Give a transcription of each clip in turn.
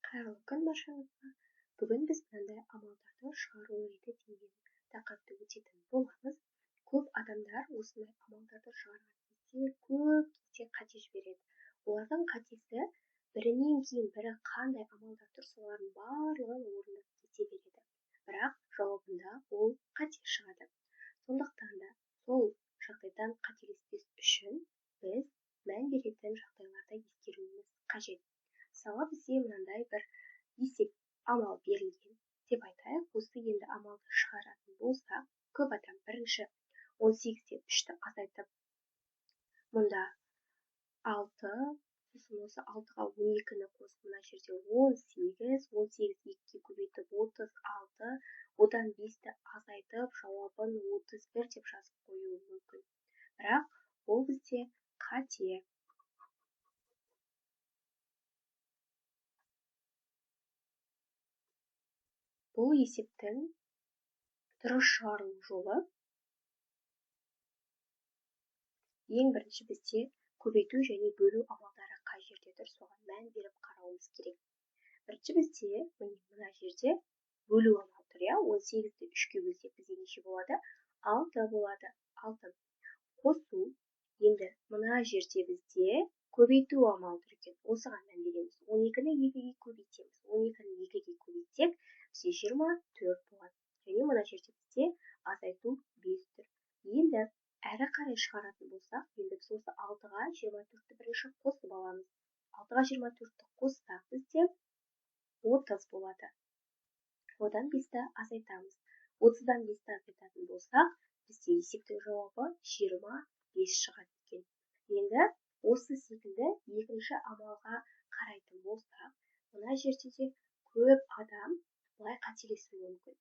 Қайырлы күн баршаңызға. Бүгін біз мынандай амалдарды шығару реті деген тақырыпты өтетін боламыз. Көп адамдар осындай амалдарды шығарған кезде көп кезде қате жібереді. Олардың қатесі бірінен кейін бірі қандай амалдар тұр, солардың барлығын орындап кете береді. Бірақ жауабында ол қате шығады. Сондықтан да сол жағдайдан қателеспес үшін біз мән беретін жағдайларды ескеруіміз қажет. Мысалы, бізде мынандай бір есеп амал берілген деп айтайық. Осы енді амалды шығаратын болсақ, көп адам бірінші 18-ден 3-ті азайтып, мұнда 6, сосын осы 6-ға 12-ні қосып, мына жерде 18, 18 2-ге көбейтіп 36, одан 5-ті азайтып, жауабын 31 деп жазып қоюы мүмкін. Бірақ ол бізде қате. Бұл есептің дұрыс шығарылу жолы ең бірінші бізде көбейту және бөлу амалдары қай жерде тұр, соған мән беріп қарауымыз керек. Бірінші бізде міне мына жерде бөлу амалы тұр, иә? 18-ді 3-ке бөлсек бізде неше болады? 6 болады. 6 қосу. Енді мына жерде бізде көбейту амалы тұр екен. Осыған мән береміз. 12-ні 2-ге көбейтеміз. 12-ні 2-ге көбейтсек, бізде 24 болады. Және мына жерде бізде азайту 5 тұр. Енді әрі қарай шығаратын болсақ, енді біз осы 6-ға 24-ті бірінші қосып аламыз. 6-ға 24-ті қоссақ, бізде 30 болады. Одан 5-ті азайтамыз. 30-дан 5-ті азайтатын болсақ, бізде есептің жауабы 25 шығады екен. Енді осы секілді екінші амалға қарайтын болсақ, мына жерде де көп адам былай қателесуі мүмкін.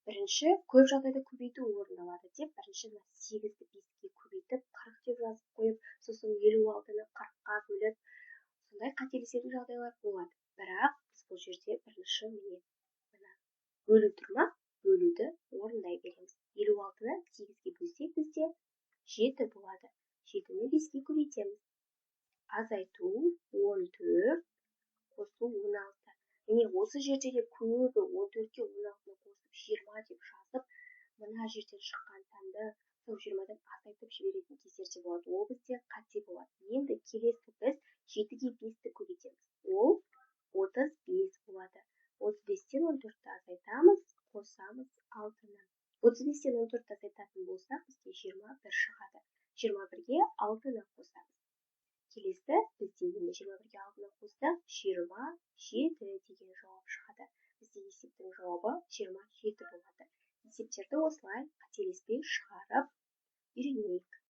Бірінші, көп жағдайда көбейту орындалады деп, бірінші мына 8-ді 5-ке көбейтіп, 40 деп жазып қойып, сосын 56-ны 40-қа бөліп, сондай қателесетін жағдайлар болады. Бірақ біз бұл жерде бірінші міне мына бөлу тұр ма? Бөлуді орындай береміз. 56-ны 8-ге бөлсек, бізде 7 болады. 7-ні 5-ке көбейтеміз. Азайту 14, қосу 16. Міне осы жерде де көбі 14-ке 16-ны қосып 20 деп жазып, мына жерден шыққан санды сол 20-дан азайтып жіберетін кездер де болады. Ол бізде қате болады. Енді келесі біз 7-ге 5-ті көбейтеміз. Ол 35 болады. 35-тен 14-ті азайтамыз, қосамыз 6-ны. 35-тен 14-ті азайтатын болсақ, бізде 21 шығады. 21-ге 6-ны қосамыз. Келесі бізде енді 21-ге 6-ны қоссақ, 27 деген жауап шығады. Бізде есептің жауабы 27 болады. Есептерді осылай қателеспей